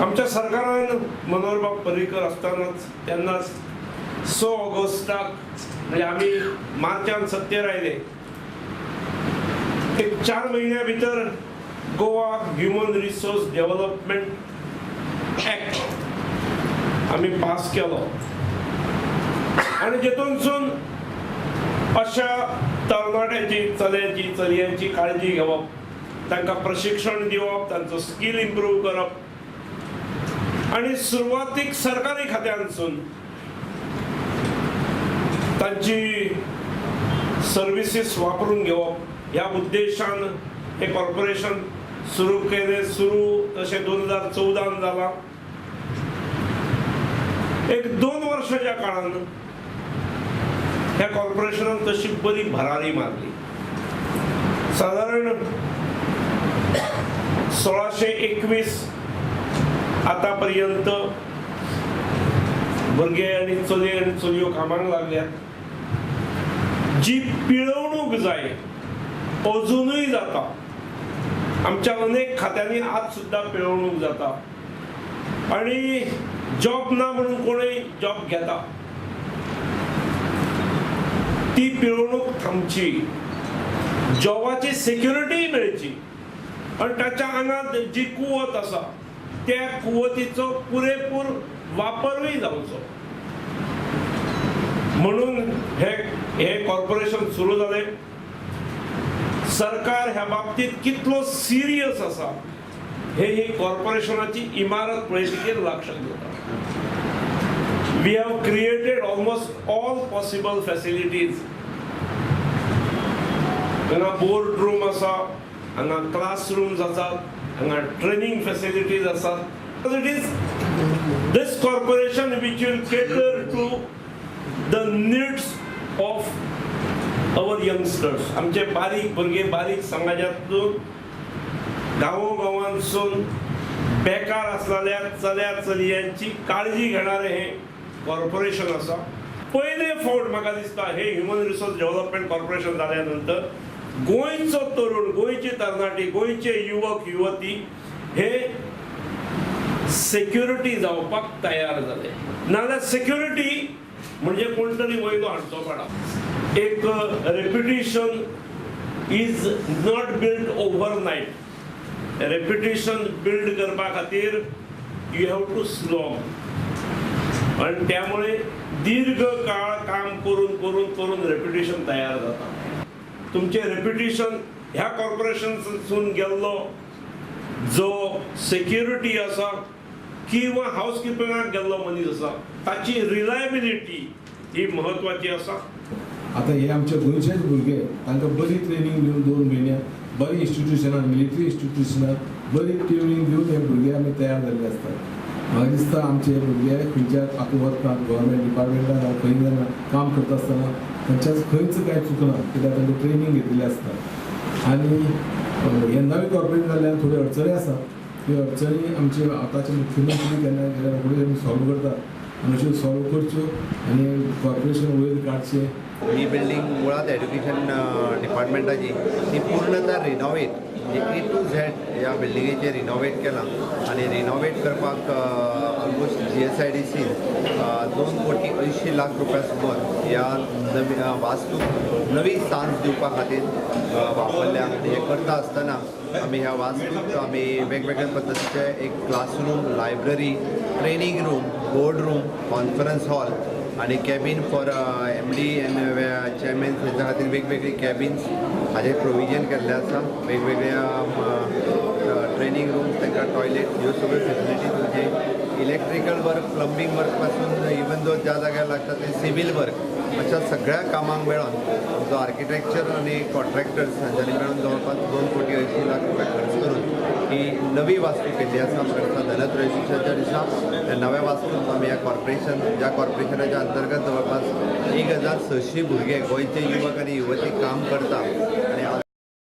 आमच्या सरकारान मनोहरबाब पर्रीकर आसतनाच तेन्नाच 6 ऑगस्टाक म्हणजे आमी मार्चान सत्तेर आयले, एक 4 म्हयन्या भितर Goa human resource development act आमी पास केलो आनी जेतूनसून अशा तरणाट्यांची, चल्यांची, चलयांची काळजी घेवप, तांकां प्रशिक्षण दिवप, तांचो स्कील इम्प्रूव करप आनी सुरवातीक सरकारी खात्यांसून तांची सर्विसीस वापरून घेवप ह्या उद्देशान हे कॉर्पोरेशन सुरू केलें. सुरू तशें 2014 जालां. एक 2 वर्साच्या काळान ह्या कॉर्पोरेशनान तशी बरी भरारी मारली. सादारण 1621 आतापर्यंत भुरगे आनी चलये आनी चलयो कामाक लागल्यात. जी पिळवणूक जाय अजुनूय जाता, आमच्या अनेक खात्यांनी आज सुद्दां पिळवणूक जाता आनी जॉब ना म्हणून कोणूय जॉब घेता, ती पिळवणूक थांबची, जॉबाची सेक्युरिटी मेळची आनी ताच्या आंगांत जी कुवत आसा त्या कुवतीचो पुरेपूर वापरूय जावचो म्हणून हे हे कॉर्पोरेशन सुरू जालें. सरकार ह्या बाबतीत कितलो सिरियस आसा हे ही कॉर्पोरेशनाची इमारत पळयतकीर लक्षात येता. We have created almost all possible facilities. हांगा बोर्ड रूम आसा, हांगा क्लासरूम्स आसात, हांगा ट्रेनिंग फॅसिलिटीज आसात. It is this corporation which will cater to the needs of our youngsters. आमचे बारीक भुरगे बारीक समाजांतून गांवो गांवांसून बेकार आसलेल्या चल्या चलयांची काळजी घेणारें हें कॉर्पोरेशन आसा. पयले फावट म्हाका दिसता हे ह्युमन रिसोर्स डेव्हलपमेंट कॉर्पोरेशन जाल्या नंतर गोंयचो तरुण, गोंयची तरणाटी, गोंयचे युवक युवती हे सेक्युरिटी जावपाक तयार जाले. नाजाल्यार सेक्युरिटी म्हणजे कोण तरी वयलो हाडचो पडा. एक reputation is not build overnight. Reputation build करपा खातीर you have to slog आनी त्यामुळे दीर्घ काळ काम करून करून करून रेप्युटेशन तयार जाता. तुमचें रेप्युटेशन ह्या कॉर्पोरेशनसून गेल्लो जो सेक्युरिटी आसा किंवा हावस किपिंगाक गेल्लो मनीस आसा ताची रिलायबिलिटी ही म्हत्वाची आसा. आतां हे आमचे गोंयचेच भुरगे, तांकां बरी ट्रेनींग दिवन 2 म्हयने बरी इन्स्टिट्युशनान, मिलिटरी इन्स्टिट्युशनान बरी ट्रेनींग दिवन हे भुरगे आमी तयार जाल्ले आसतात. म्हाका दिसता आमचे हे भुरगे खंयच्या आतां वतना गव्हर्मेंट डिपार्टमेंटान जावं खंय जाणा काम करता आसतना खंयच्याच खंयच कांय चुकना, कित्याक तांकां ट्रेनींग घेतिल्लें आसता. आनी हे नवें कॉर्पोरेशन जाल्ल्यान थोड्यो अडचणी आसा. त्यो अडचणी आमचे आतांचे मुख्यमंत्री केन्ना गेल्यार रोखड्यो आमी सॉल्व करता आनी अश्यो सॉल्व करच्यो आनी कॉर्पोरेशन वयर काडचें. ही बिल्डींग मुळात एड्युकेशन डिपार्टमेंटाची ही पूर्णतः रिनोवेट, म्हणजे ए टू झॅड ह्या बिल्डिंगेचें रिनोवेट केलां आनी रिनोवेट करपाक ऑलमोस्ट GSIDC 2 कोटी 80 लाख रुपया सुमार ह्या नवी वास्तूक नवी सांज दिवपा खातीर वापरल्या. आनी हें करता आसतना आमी ह्या वास्तूक आमी वेगवेगळ्या पद्दतीचे एक classroom, library, training room, board room, conference hall आनी cabin for MD and chairman हेंच्या खातीर वेगवेगळी कॅबिन्स हाजें प्रोविजन केल्लें आसा. वेगवेगळ्या ट्रेनींग रूम्स, तांकां टॉयलेट, ह्यो सगळ्यो फेसिलिटीज, म्हणजे इलेक्ट्रिकल वर्क, प्लंबींग वर्क पासून इवन दो ज्या जाग्यार लागता ते सिवील वर्क, अशा सगळ्या कामांक मेळोन आमचो आर्किटेक्चर आनी कॉन्ट्रॅक्टर्स हांच्यांनी मेळून जवळपास 2 कोटी 80 लाख रुपया खर्च करून ही नवी वास्तू केल्ली आसा. म्हाका दिसता धनत्रयोदशीच्या दिसा ह्या नव्या वास्तूत आमी ह्या कॉर्पोरेशन, ज्या कॉर्पोरेशनाच्या अंतर्गत जवळपास 1600 भुरगे, गोंयचे युवक आनी युवती काम करता आनी